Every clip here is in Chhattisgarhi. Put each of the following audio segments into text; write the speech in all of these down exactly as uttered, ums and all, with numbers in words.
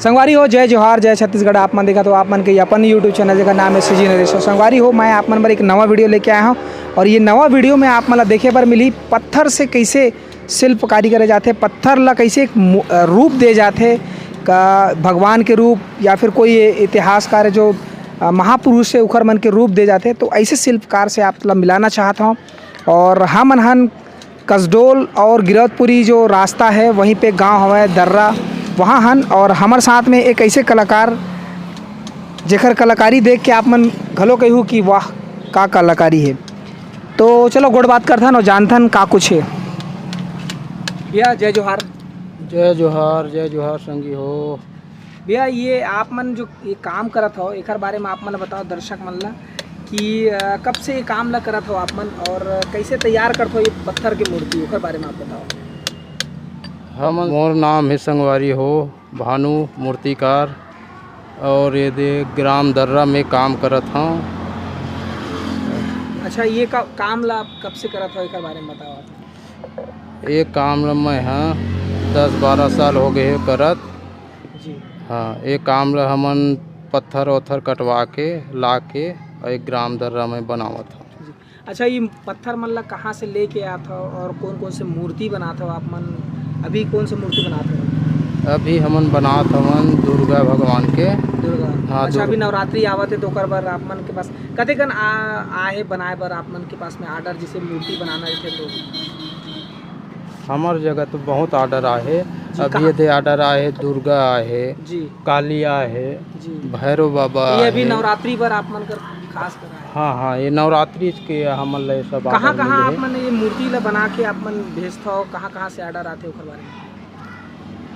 संगवारी हो, जय जोहार, जय छत्तीसगढ़। आप मन देखत हो आप मन के अपन YouTube चैनल, जेकर नाम है सीजी नरेश। संगवारी हो, मैं आप मन बर एक नवा वीडियो लेके आया हूँ और ये नवा वीडियो में आप मन ला देखे बर मिली पत्थर से कैसे शिल्पकारी करे जाथे, पत्थर ला कैसे एक मू-, अ, रूप दे जाथे, का भगवान के रूप या फिर कोई इतिहासकार जो, अ, महापुरुष है उखर मन के रूप दे जाथे। तो ऐसे शिल्पकार से आप ला मिलाना चाहत हूँ और हमन हन कसडोल और गिरौदपुरी जो रास्ता है, वहीं पे गांव हवय दर्रा, वहाँ हन। और हमर साथ में एक ऐसे कलाकार, जेकर कलाकारी देख के आप मन घलो कहू कि वाह, का कलाकारी है। तो चलो, गोठ बात करथन और जानथन का कुछ है। भैया, जय जोहार। जय जोहार, जय जोहार संगी हो। भैया, ये आप मन जो ये काम करत हो, एकर बारे में आप मन ला बताओ, दर्शक मन ला, कि, अ, कब से ये काम ला करत हो आप मन और कैसे तैयार करत हो ये पत्थर के मूर्ति, ओकर बारे में आप बताओ। हम, मोर नाम है संगवारी हो भानु मूर्तिकार और ये दे ग्राम दर्रा में काम करत हूँ। अच्छा, ये का, काम ला आप कब से करत हो, एकर बारे में बताओ आप। ये काम ला मैं, हाँ, दस बारह साल हो गए हे करत। जी। हाँ, ये काम ला हमन पत्थर वत्थर कटवा के, ला के और एक ग्राम दर्रा में बनावत हूँ। जी। अच्छा, ये पत्थर मन ला कहाँ से लेके आत हो और कौन कौन से मूर्ति बनात हो आप मन? अभी कौन से मूर्ति बनात हो? अभी हमन बनात हवन दुर्गा भगवान के। दुर्गा। हाँ, अच्छा, दुर्गा। अभी नवरात्रि आवत है तो ओकर बर आप मन के पास कतेकन आ, आहे बनाए बर आप मन के पास में ऑर्डर, जैसे मूर्ति बनाना रहिथे तो? हमर जगह तो बहुत ऑर्डर आहे। जी, अभी कहाँ? ये दे ऑर्डर आहे, दुर्गा आहे, जी। कालिया आहे, जी। भैरव बाबा ये अभी आहे। नवरात्रि बर आप मन कर खास कर आहे। हाँ, हाँ, ये नवरात्रि के हमन ला ये सब कहाँ, ऑर्डर कहाँ मिले आप हे। मन ये मूर्ति ला बना के आप मन भेजत हो, कहाँ, कहाँ से ऑर्डर आथे ओकर बारे में?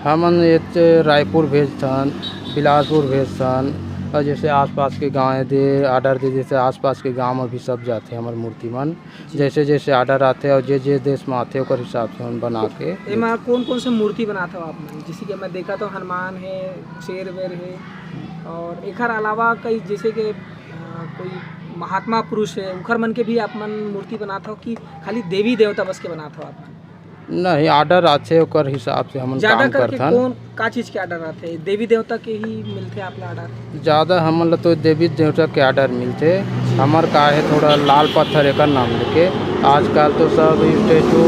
हमन ये ते रायपुर भेजथन, बिलासपुर भेजथन, और जैसे आसपास के गाँव दे ऑर्डर दे, जैसे आसपास के गाँव में भी सब जाथे हमर मूर्ति मन। जी। जैसे जैसे ऑर्डर आथे और जे जे देश में आथे, ओकर हिसाब से हम बना के एमा कौन कौन से मूर्ति बनात हो आप मन? जैसे कि मैं देखा तो हनुमान है, शेर वेर है, और एकर अलावा कई, जैसे कि, अ, कोई महात्मा पुरुष है, उखर मन के भी आप मन मूर्ति बनात हो कि खाली देवी देवता बस के बनात हो आप मन? नहीं, ऑर्डर आथे, ओकर हिसाब से हमन ज्यादा काम करके करथन। कौन का चीज के ऑर्डर आथे? देवी देवता के ही मिलथे आप ला ऑर्डर? ज्यादा हमन ला तो देवी देवता के ऑर्डर मिलथे। जी। हमर का हे, थोड़ा लाल पत्थर एकर नाम लेके, आजकल तो सब स्टैचू,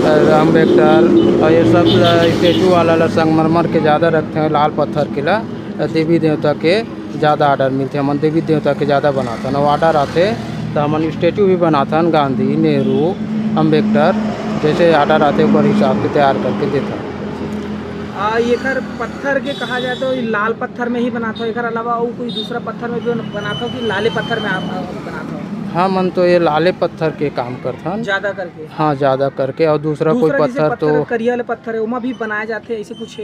अ, अम्बेडकर और ये सब, अ, स्टैचू वाला ला, संगमरमर के ज्यादा रखथे, लाल पत्थर के ला, अ, देवी देवता के ज्यादा ऑर्डर मिलथे। हमन देवी देवता के ज्यादा बनाथन, अउ ऑर्डर आथे त हमन स्टैचू भी बनाथन, गांधी, नेहरू, अम्बेडकर, जैसे ऑर्डर आथे ओकर हिसाब से तैयार करके देथन। आ, एकर पत्थर के कहा जाए तो ये लाल पत्थर में ही बनात हो, एकर अलावा अउ कोई दूसरा पत्थर में भी बनात हो कि लाले पत्थर में आप, आप बनात हो? हमन तो ये लाले पत्थर के काम करथन। ज्यादा करके? हाँ, ज्यादा करके, और दूसरा कोई दूसरा जैसे पत्थर पत्थर, तो करिया वाले पत्थर है, ओमा भी बनाया जाथे, ऐसे कुछ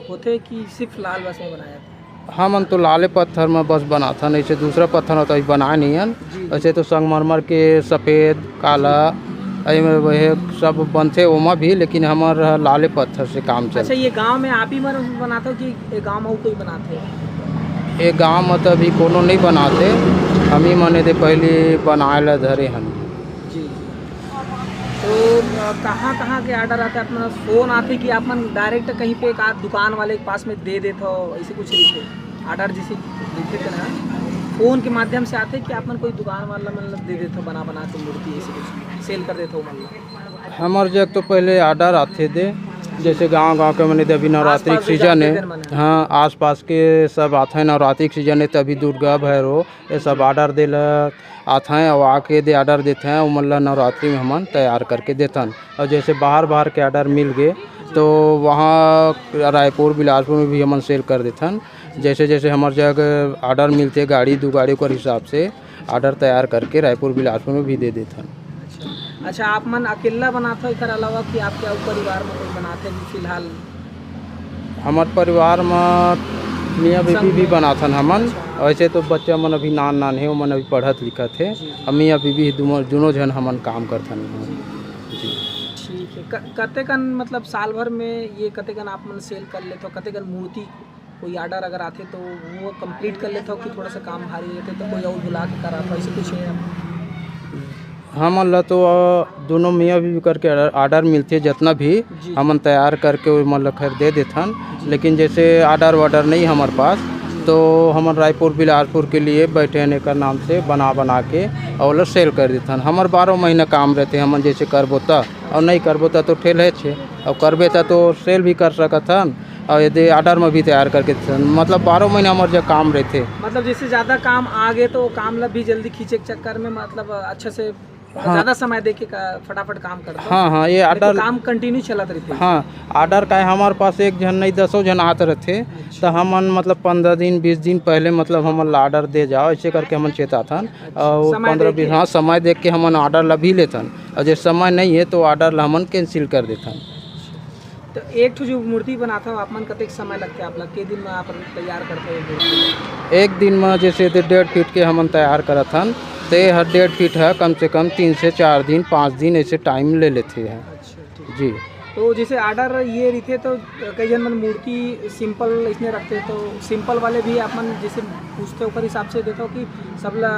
होथे कि सिर्फ लाल बस में बनाया जाथे? हमन तो लाले पत्थर में बस बनाथन, ऐसे दूसरा पत्थर में तो अभी बनाए नहीं हन। जी। ऐसे तो संगमरमर के सफेद, काला, एमे वहे सब बनथे ओमा भी, लेकिन हमर लाले पत्थर से काम अच्छा, चलथे। ये गांव में आप ही मन बनाथो कि ये गांव में अउ कोई बनाथे? ये गांव में तो अभी कोनो नहीं बनाथे, हम ही मन एदे पहली बनाए ला धरे हन। जी, जी। तो, अ, कहाँ-कहाँ के ऑर्डर आथे? आप मन फोन आथे कि आप मन डायरेक्ट कहीं पे एक आध दुकान वाले के पास में दे देथो, ऐसे कुछ रहिथे? ऑर्डर जैसे देथे थे ना, फोन के माध्यम से आथे कि आप मन कोई दुकान वाला मन ला दे देथो बना-बना के मूर्ति, ऐसे कुछ सेल कर देथो मन ला? हमर जग तो पहले ऑर्डर आथे दे, जैसे गांव-गांव के मने दे अभी नवरात्रि आसपास के सीजन जाते है, दिन मने। हाँ, आसपास के सब आथे नवरात्रि के सीजन है, तभी दुर्गा, भैरो, ये सब ऑर्डर देला आथें अउ आके दे ऑर्डर देथें, ओमन ल नवरात्रि में हमन तैयार करके देथन। अउ जैसे बाहर, बाहर के ऑर्डर मिल गे, तो वहाँ रायपुर, बिलासपुर में भी हमन सेल कर देथन। जैसे, जैसे हमर जग ऑर्डर मिलथे, गाड़ी, दू गाड़ी, ओकर हिसाब से ऑर्डर तैयार करके रायपुर, बिलासपुर में भी दे देथन। अच्छा, अच्छा, आप मन अकेला बनाथो, एकर अलावा कि आपके अउ परिवार में कोई बनाथे अभी फिलहाल? हमर परिवार म मियाँ बीबी भी बनाथन हमन। अच्छा। वैसे तो बच्चा मन अभी नान नान हे, ओमन अभी पढ़त लिखत हे। जी, जी। अउ मियाँ बीबी दुनो, दुनो झन हमन काम करथन। जी। जी। ठीक है। क-, कतेकन, मतलब, साल भर में ये कतेकन आप मन सेल कर लेथो? कतेकन मूर्ति कोई ऑर्डर अगर आथे तो वो कंप्लीट कर लेथो कि थोड़ा सा काम भारी रहथे तो कोई और बुला के कराथो, ऐसे कुछ है? हमन ला तो, अ, दोनों मियाँ बीवी करके ऑर्डर, ऑर्डर मिलथे, जितना भी जी। हमन तैयार करके ओमन ला खैर दे देथन। जी। लेकिन जैसे ऑर्डर वार्डर नहीं हमर पास, तो हमन रायपुर बिलासपुर के लिए बैठे हन एकर नाम से बना बना के और ओला सेल कर देथन। हमर बारह महीना काम रहथे, हमन जैसे करबो त, और नहीं करबो त तो ठेल है छे, और करबे त तो सेल भी कर सकत हन, और यदि ऑर्डर में भी तैयार करके देथन। मतलब बारह महीना हमर जो काम रहथे। मतलब जैसे ज़्यादा काम आ गए तो काम ला भी जल्दी खींचे के चक्कर में मतलब अच्छे से हाँ। ज़्यादा समय दे के का-, फटाफट काम करता हूँ। हाँ, हाँ, ये नहीं तो ऑर्डर काम कंटिन्यू चलत रहते हैं। हाँ, ऑर्डर का है, हमारे पास एक झन नहीं, दसों झन आत रहते, अच्छा। तो हमन मतलब पंद्रह दिन, बीस दिन पहले मतलब हमन ला ऑर्डर दे जाओ, ऐसे करके हमन चेताथन। अच्छा, और समय पंद्रह दे बीस, के। हाँ, समय देख के हमन ऑर्डर ला भी लेथन, और जे समय नहीं है तो ऑर्डर ला हमन कैंसिल कर देथन। तो एक ठो जो मूर्ति बनात हव, आप मन कतेक समय लगथे आप ला? के दिन में आप तैयार करथे ये मूर्ति? एक दिन में जैसे दे डेढ़ फीट के हमन तैयार करत हन, ते हर डेढ़ फीट है, कम से कम तीन से चार दिन, पाँच दिन ऐसे टाइम ले लेथे है। अच्छा, ठीक। जी। तो जैसे ऑर्डर ये रहिथे तो कई झन मन मूर्ति सिंपल इसने रखथे, तो सिंपल वाले भी आप मन जैसे पूछथे ओकर हिसाब से देथव कि सब ला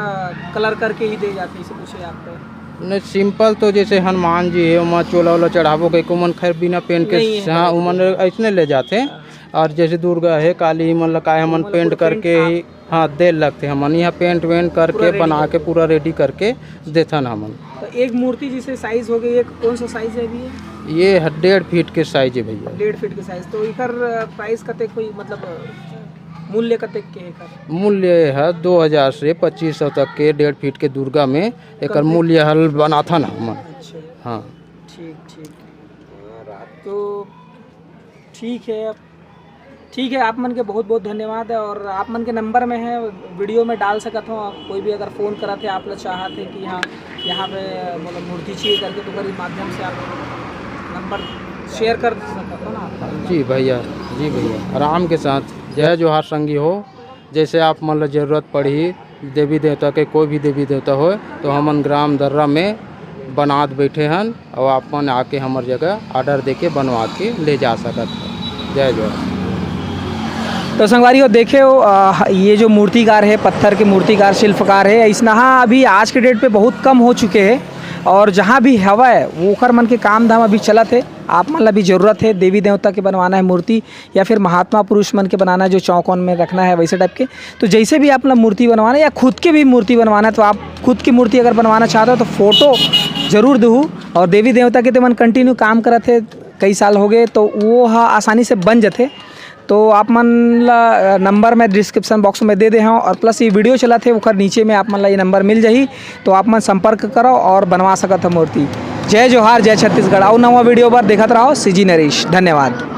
कलर करके ही दे जाथे, इसे पूछे आपको? नहीं, सिंपल तो जैसे हनुमान जी है, ओमा चोला वोला चढ़ाबो कहिके ओमन खैर बिना पेंट के, नहीं है, हाँ, नहीं ओमन है। ऐसने ले जाथे। हाँ। और जैसे दुर्गा है, काली, मन ला काय हमन ओमन ला पेंट पूरा पेंट करके आप ही, हाँ, दे लगथे हमन। यहाँ पेंट वेंट करके, पूरा रेडी बना के, करके। पूरा रेडी करके देथन हमन। तो एक मूर्ति जैसे साइज हो गई, एक कौन सा साइज है अभी ये? ये ह-, डेढ़ फीट के साइज है भैया। डेढ़ फीट के साइज। तो एकर प्राइस कतेक कोई मतलब मूल्य कतेक के है एकर? मूल्य है दो हज़ार से पच्चीस सौ तक के डेढ़ फीट के दुर्गा में एकर मूल्य हल बनाथन हमन। अच्छा। हाँ। ठीक, ठीक। तो ठीक है, अब ठीक है, आप मन के बहुत बहुत धन्यवाद है और आप मन के नंबर में है, वीडियो में डाल सकत हो। कोई भी अगर फ़ोन करत है, आप लोग चाहत है कि हाँ, यहाँ पे मतलब मूर्ति चाहिए करके, तो ओकर माध्यम से आप नंबर शेयर कर सकत हो ना आप? जी भैया, जी भैया, आराम के साथ। जय जोहार संगी हो। जैसे आप मन ल जरूरत पड़ही देवी देवता के, कोई भी देवी देवता होय, तो हमन ग्राम दर्रा में बनात बैठे हन, और आप मन आके हमर जगह ऑर्डर देके बनवा के ले जा सकत हो। जय जोहार। तो संगवारी हो, देखे हो, अ, ये जो मूर्तिकार है, पत्थर के मूर्तिकार, शिल्पकार है, इसनहा अभी आज के डेट पे बहुत कम हो चुके हैं, और जहाँ भी हवय, वो ओकर मन के काम धाम अभी चलत है। आप मन ला भी जरूरत है, देवी देवता के बनवाना है मूर्ति, या फिर महात्मा पुरुष मन के बनाना है, जो चौकोन में रखना है, वैसे टाइप के। तो जैसे भी आप ला मूर्ति बनवाना है या खुद के भी मूर्ति बनवाना है, तो आप खुद की मूर्ति अगर बनवाना चाहते हो, तो फोटो जरूर दहू। और देवी देवता के ते मन कंटिन्यू काम करत है, कई साल हो गए, तो वो ह आसानी से बन जथे। तो आप मन ला, अ, नंबर मैं डिस्क्रिप्शन बॉक्स में दे दे हूँ, और प्लस ये वीडियो चलत है, ओकर नीचे में आप मन ला ये नंबर मिल जाही, तो आप मन संपर्क करो और बनवा सकत हो मूर्ति। जय जोहार, जय छत्तीसगढ़। अउ नवा वीडियो बर देखत रहो सीजी नरेश। धन्यवाद।